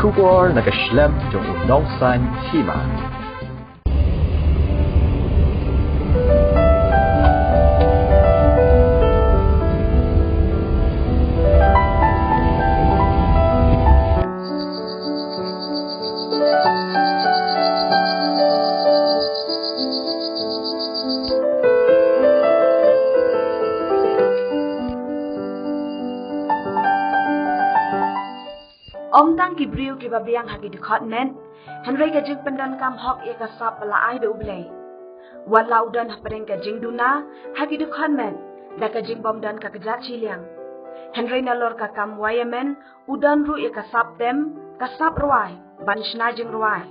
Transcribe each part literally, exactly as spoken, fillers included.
Khubor na ka shlem jong u nongsan hima. Ym tang ki briew kiba biang ha ki dkhot met, hynrei ka jingpyndonkam hok ïa ka sap ba la ai da U Blei. Wat la u don hapdeng ka jingduna ha ki dkhot met, da ka jingbym don ka kjat shiliang, hynrei nalor ka kam wireman, u don ruh ïa ka sap tem, ka sap rwai, ban shna jingrwai.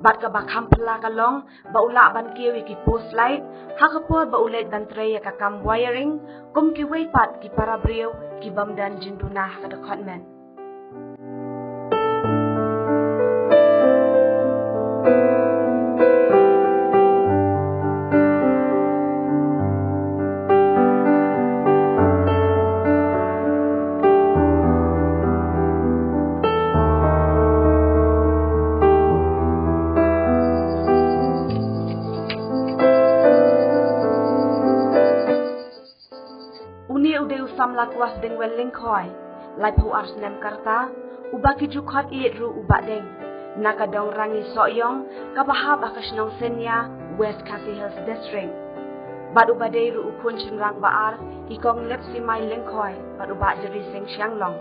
Bad kaba kham phylla ka long ba u lah ban kiew ïa ki post light, ha ka por ba u leit ban trei ïa ka kam wiring, kum kiwei pat ki para briew kibym don jingduna ha ka dkhot met. Une u dei u samla Kwasdingwel Lyngkhoi, laiphew ar snem ka rta, uba ki ju khot ïeit ruh u Bah Deng, na ka dong Rangi Sohiong, kaba hap ha ka shnong Senia, West Khasi Hills District. Bad uba dei ruh u khun shynrang ba ar i Kong Lepsimai Lyngkhoi bad u Bah Jri Singh Shanglong.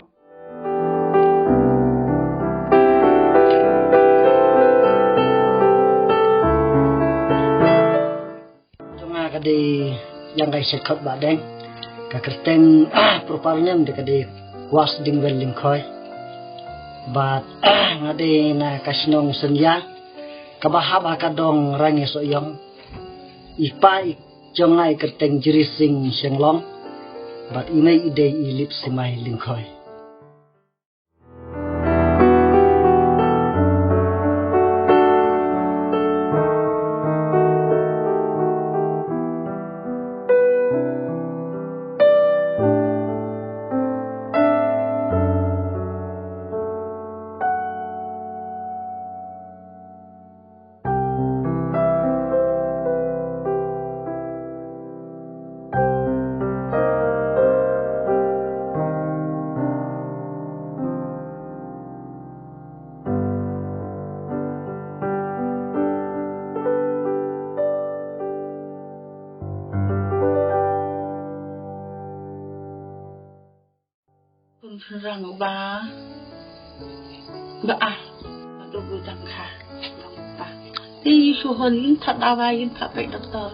Jong nga ka dei Ïangkai Shekot Bah Deng. Ka kyrteng proper name de ka dei Kwasdingwel Lyngkhoi. Bad nga dei na ka shnong Senia, kaba hap ha ka dong Rangi Sohiong. I pa i jong nga i kyrteng Jri Singh Shanglong. Bad i mei i dei i Lepsimai Lyngkhoi. Khun shynrang uba, ba ah, ba duk u dang kha, dang pa. Te i shu hon yin that dawai, yin that beit doktor.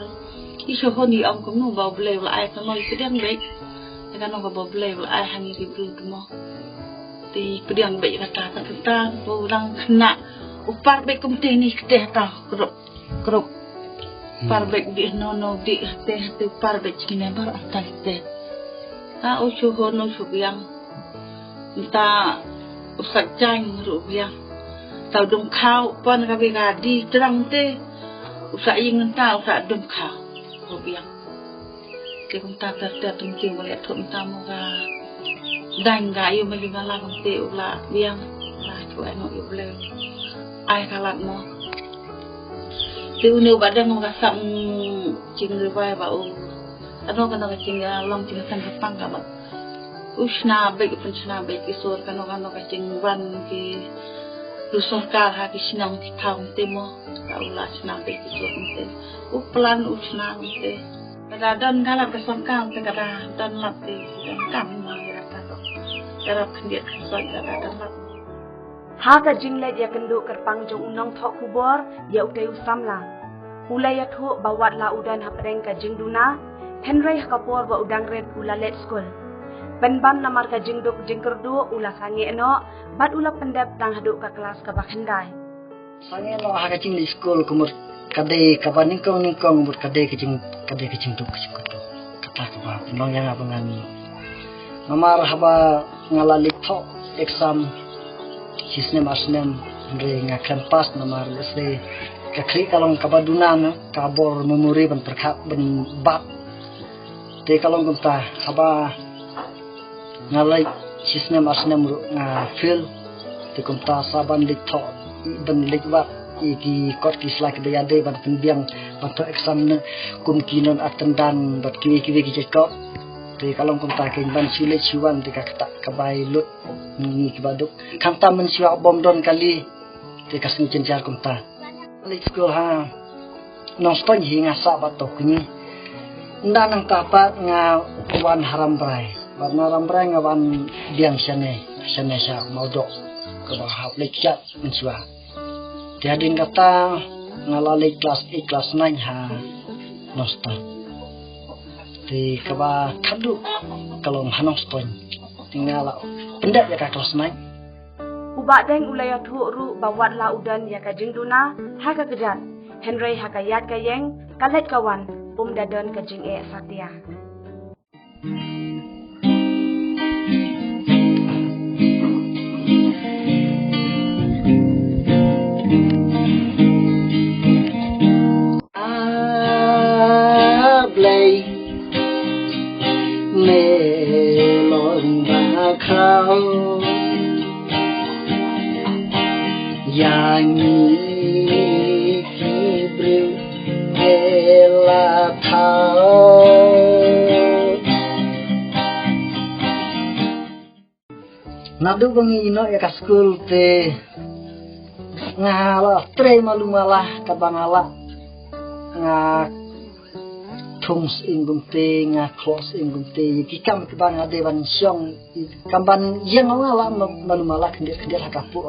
I shu hon i ong kumno ba U Blei u la ai kano i pdiang beit. Te kano kaba U Blei u la ai ha ngi ki briew te mo. Te i pdiang beit kata, kata, kata, ba u dang khynnah. U par beit kumte ni kata, kata, krup. Krup. Par beit dih no no dih hate hate par beit chine bar atai te. Ta u shu hon u shu biang. Nta u sa jaiñ ruh biang. Ta u dum khaw pan ka bi ka di trang te. U sa ing nta u sa dum khaw ruh biang. Te kumta ter ter tum king ba leh thut nta mo ka dang ka yu ma yu ma la kumte u la biang. La chu ai no yu ble. Ai ka lat mo. Te une u Bah Deng u ka sap, mm, jingriwai ba u. Kano kano ka jing, ah, long jingsan ka pang ka ba. U shna beit, u pynshna beit ki sur, kano kano ka jingwan ki. Lu sorkar ha ki shnong ki thaw te mo. Ka u la shna beit ki sur te. U plan u shna te. Ka da don ka lap ka sorkar te ka da don lap te. Don kam mo ïa ka to. Ka da khyndiat ka soi ka da don lap. Ha ka jingleit ïakynduh kyrpang jong u nongthoh khubor ïa utei u samla, u la ïathuh ba wat la u don hapdeng ka jingduna, hynrei ha ka por ba u dang rit u la leit skul. Pynban namar ka jingduk jingkyrduh u la sangeh noh bad u la pyndep tang haduh ka klas kaba khyndai. Sangeh noh ha ka jingleit skul ka mut ka dei kaba nyngkong nyngkong, mut ka dei ka jing, ka dei ka jingduk ka jingkyrduh. Kata kaba pynlong ïa nga ba ngan Namar haba nga la leit thoh exam shi snem ar snem, hynrei nga khlem pass namar lehse ka khlieh ka long kaba duna, na ka bor memory ban pyrkhat ban bat. Te ka long kumta, haba nga leit shi snem ar snem ruh nga fail. Te kumta sa ban leit thoh, ban leit wad ïa ki kot ki sla kiba ïadei ban pynbiang ban thoh exam ne kum ki non attendant bad kiwei kiwei ki jait kot. Te ka long kumta, keiñ ban shu leit shu wan te ka ktah ka bai lut ngi kiba duk. Khamtam mynshuwa bym don kali. Te ka sngi jynjar kumta. Leit skul ha Nongstoiñ hi nga sah bad to kñi. Ynda nangta pat nga wan ha Rambrai. Bad na Rambrai nga wan biang shane, shane sha Mawdoh kaba hap leit jat mynshuwa. Te hadien kata nga la leit klas eight klas nine ha Nongstoiñ. Te kaba khadduh ka long ha Nongstoiñ. Te nga la pyndep ïa ka klas nine. U Bah Deng u la ïathuh ruh ba wat la u don ïa ka jingduna ha ka kjat, hynrei ha ka ïaid ka ïeng, ka leit ka wan, um da don ka jingeh satia. Ah, Blei, me long ba khraw ïa ngi ki briew, me la thaw. Naduh ba ngi ïeh noh ïa ka skul te nga la trei malu mala kaba nga lah. Nga thung sying kumte, nga khloh sying kumte, ïa ki kam kiba nga dei ban shong, kam ban ïeng nga lah ma-, malu mala khyndiat khyndiat ha ka pur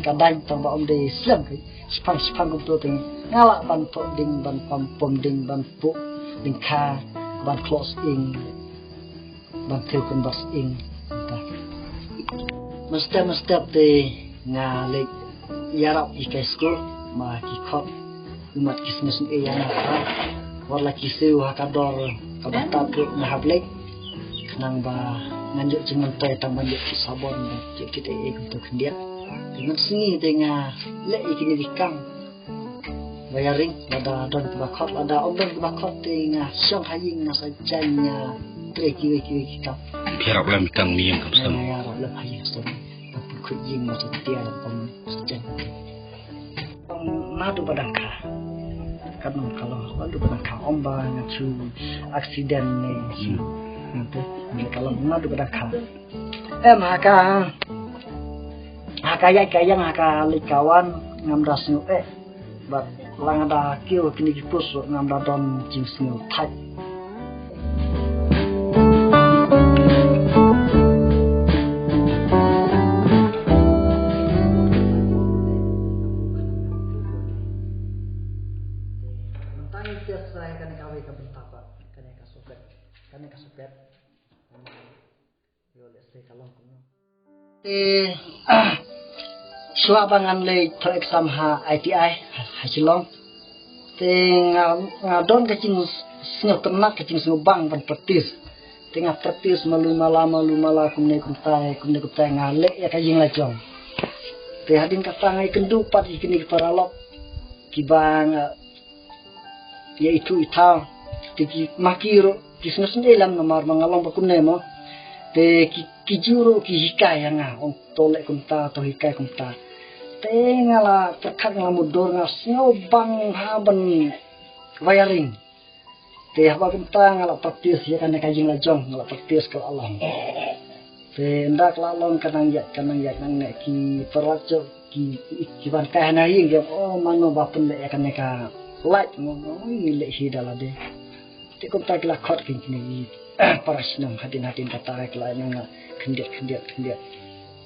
ka dang tang ba ym dei slem ki. Shipang shipang kumto te nga lah ban pom ding, ban pom, pom ding, ban pur ding kha, ban khloh sying. Ban thew kan bas ing. Mynstep mynstep te nga leit ïarap ïa ka skul, ma ki khot, imat ki sngew sngew ïa nga ka. Wat la ki siew ha ka dor kaba tad ruh nga hap leit. Khnang ba ngan ïoh jingmyntoi tang ban ïoh ki sabon, ïoh ki tei ei kumto khyndiat. Te ngan sngi te nga leh ïa kine ki kam. Wiring, lada don kiba khot, lada ym don kiba khot te nga shong ha ïing, nga sa jan, nga trei kiwei kiwei ki kam. Phi ïarap lem tang ïing kam sdang. Nga ïarap lem ha ïing sdang. Nga pynkhot ïing, nga sa tiar, nga sa jan. Naduh ba dang kha. Kan ka long naduh ba dang kha, ym ba nga shu accident ne shu. Ngan te, ngan ka long naduh ba dang kha. Em, ha ka, ha ka ïaid ka ïeng, ha ka leit ka wan, ngam da sngew eh. Bad la nga da kiew kine ki pus ruh ngam da don jingsngewthait. Mynta ngin test try kane kawei ka bynta pat, kane ka socket, kane ka socket. Ïoh lehse ka long kumno. Te, ah, shuwa ba ngan leit thoh exam ha I T I ha, ha Shillong. Te nga, nga don ka jingsngewtynnat, ka jingsngewbang ban practice. Te nga practice malu mala, malu mala, kumne kumtai, kumne kumtai, nga leh ïa ka ïing la jong. Te hadien kata nga ïakynduh pat ïa kine ki paralok kiba nga ïa ithuh ithaw. Te ki ma ki ruh ki sngewsynei lem namar ma nga long ba kumne mo. Te ki, ki ju ruh ki hikai ïa nga, ong to leh kumta, to hikai kumta. Te nga la pyrkhat, nga la mutdur, nga sngewbang ha ban wiring. Te haba kumta nga la practice ïa kane ka ïing la jong, nga la practice ka la long. Te ynda ka la long ka nang ïaid, ka nang ïaid nangne, ki paralok ki, ki ban kai ha na ïing ki ong, oh, mano ba pynleh ïa kane ka light, mo, mo, ngi leh hi da lade. Te kumta ki la khot kine ki para shnong, hadien hadien kata ki la nang khyndiat khyndiat khyndiat.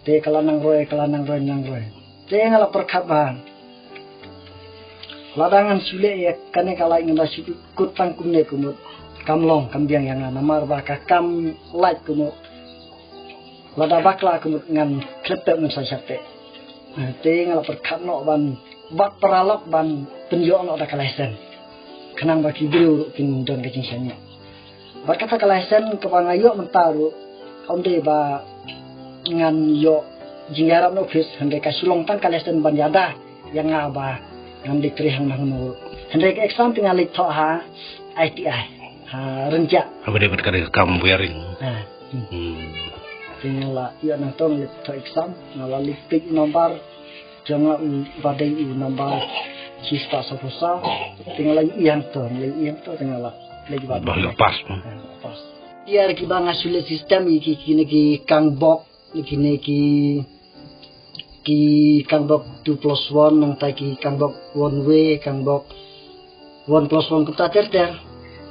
Te ka la nang roi, ka la nang roi, nang roi. Te nga la pyrkhat ba lada ngan shu leh ïa kane ka light, ngan da shu kut tang kumne kumut, kam long, kam biang ïa nga namar ba ka kam light kumut, lada bakla kumut ngan khlem pep, ngan sa shah pep. Te nga la pyrkhat noh ban bat paralok ban pynïoh noh da ka license, khnang ba ki briew ruh kin don ka jingshaniah. Bad kata ka license kaba nga ïoh mynta ruh, ym dei ba ngan ïoh jingïarap na office, hynrei ka shu long tang ka license ban ïada ïa nga ba ngan dei trei hangno hangno ruh. Hynrei ka exam te nga leit thoh ha I T I, ha Rynjah. Haba dei bad ka dei ka kam wiring. Ha. Hmm. Te nga la ïa nang tong leit thoh exam, nga la leit peit number jong nga u ba dei u number shi spah saphew saw. Te nga la ïa hangto, nga la ïa hangto te nga la leit ba. Ba la pass. Ah, pass. Ïa ki ba nga shu leh system ïa ki, kine ki kangbok, ïa kine ki ki kangbok two plus one, nangta ki kangbok one way, kangbok one plus one kumta ter ter.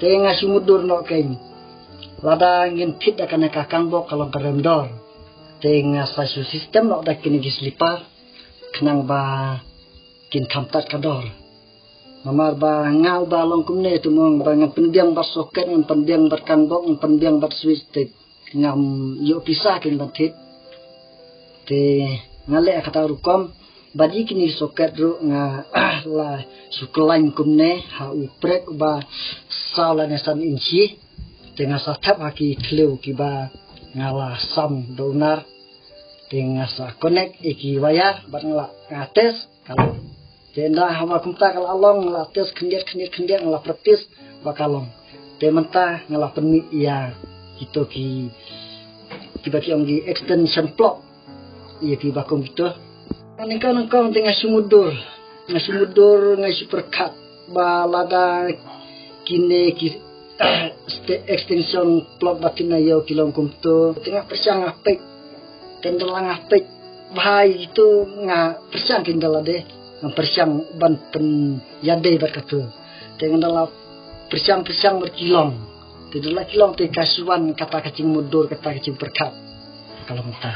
Te nga shu mutdur noh kein. Lada ngin thied da kane ka kangbok ka long ka rem dor. Te nga sa shu system noh da kine ki slipper khnang ba kin kham tad ka dor. Namar ba nga uba long kumne te mo ba ngan pynbiang bad socket, ngan pynbiang bad kangbok, ngan pynbiang bad switch te ngam ïoh pisa kein ban thied. Te nga leh kata rukom, bad ïa kine socket ruh nga la shu khlaiñ kumne ha u prek uba saw lane san inchi. Te nga sa thep ha ki thliew kiba nga la sam da u nar. Te nga sa connect ïa ki wire bad nga la, nga test ka long. Te ynda haba kumta ka la long, nga la test khyndiat khyndiat khyndiat, nga la practice ba ka long. Te mynta nga la pynmih ïa kito ki, kiba ki ong ki extension plug ïa kiba kum kito. Nyngkong nyngkong te nga shu mutdur, nga shu mutdur, nga shu pyrkhat ba lada kine ki ste-, extension plug ba ki na ïoh ki long kumto, te nga pyrshang nga peit. Te ynda la nga peit bha ïa kito, nga pyrshang, te ynda la dei nga pyrshang ban pynïadei bad kato. Te ynda la pyrshang pyrshang bad ki long. Te ynda la ki long te ka shu wan kata ka jingmutdur, kata ka jingpyrkhat. Ka long mynta.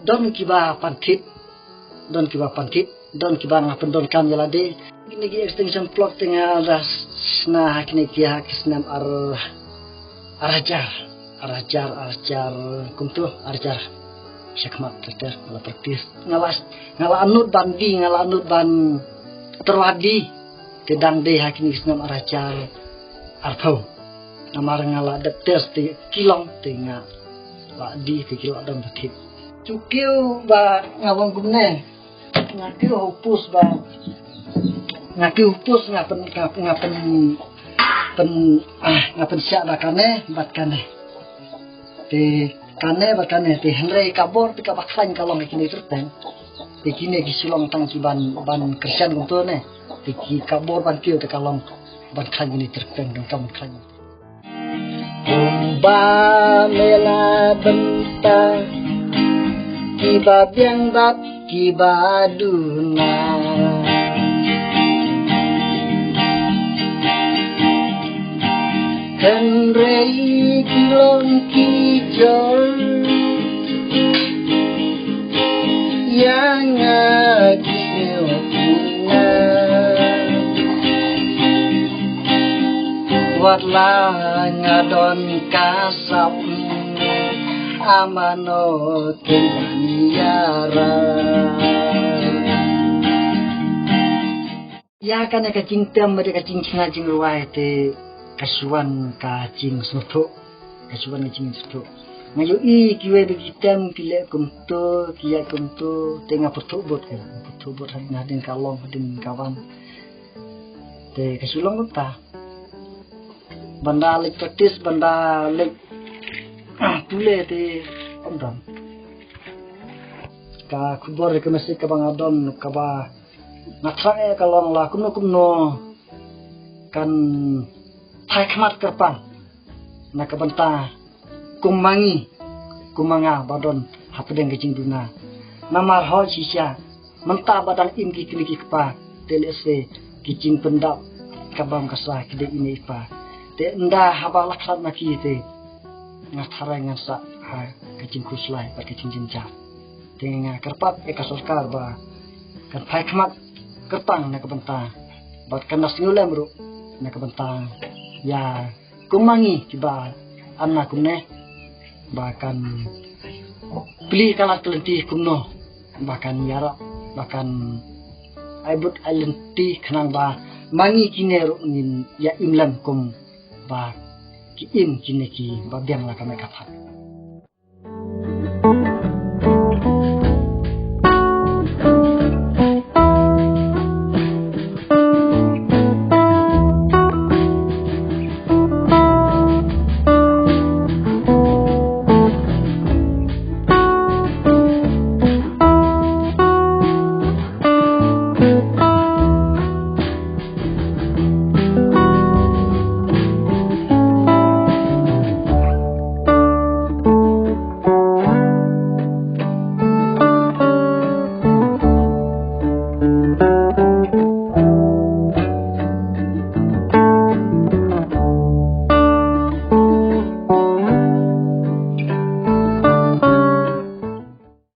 Don kiba pan thied, don kiba pan thied, don kiba nga pyndonkam ïa lade. Kine ki extension plug te nga la shna ha kine ki, ha ki snem ar, ar hajar, ar hajar, ar hajar, kumto, ar hajar. Shakhmat ter ter, nga la practice. Nga la, nga la nud ban die, nga la nud ban tyrwa die. Te dang dei ha kine ki snem ar hajar arphew. Namar nga la dep test te ki long, te nga la die te ki la don ba thied. Shu kiew ba nga wan kumne. Nga kiew ha u post ba, nga kiew ha u post, nga pyn, nga, nga pyn, pyn, ah, nga pynshah da kane bad kane. Te kane bad kane, te hynrei ka bor te kaba khlaiñ ka long kine tyrpeng. Te kine ki shu long tang ki ban, ban kyrshan kumto ne. Te ki ka bor ban kiew te ka long ban khlaiñ kine tyrpeng, donkam ban khlaiñ. Kumba me la bynta kiba biang bad kiba duna. Hynrei ki long ki jor ïa nga ki sngewthuh. Wat la nga don ka sap, amano kin ïara. Ïa kane ka jingtem bad ka jingshna jingrwai te ka shu wan ka jingsngewthuh. Ka shu wan ka jingsngewthuh. Nga ïohi kiwei ba ki tem ki leh kumto, ki ïaid kumto, te nga pyrthuh bud, nga pyrthuh bud hadien hadien ka long, hadien ka wan. Te ka shu long kumta. Ban da leit practice, ban da leit pule te ym don. Ka khubor ka message kaba nga don, kaba nga thrang eh ka long la kumno kumno kan phai khmat kyrpang na ka bynta kum ma ngi, kum ma nga ba don hapdeng ka jingduna. Namar hooid shisha mynta ba dang im ki kmie ki kpa, te lehse ki jingpyndap ka bam ka sa ki dei i mei i pa. Te ynda haba la khlad ma ki te nga tharai ngan sah ha ka jingkhuslai bad ka jingjynjar. Te nga kyrpad ïa ka sorkar ba kan phai khmat kyrpang na ka bynta bad kan da sngewlem ruh na ka bynta ïa kum ma ngi kiba anna kumne, ba kan plie ka lad ka lynti kumno ba kan ïarap, ba kan ai bud ai lynti khnang ba ma ngi kine ruh ngin ïa im lem kum ba ki im kine kiba biang la ka met ka phad.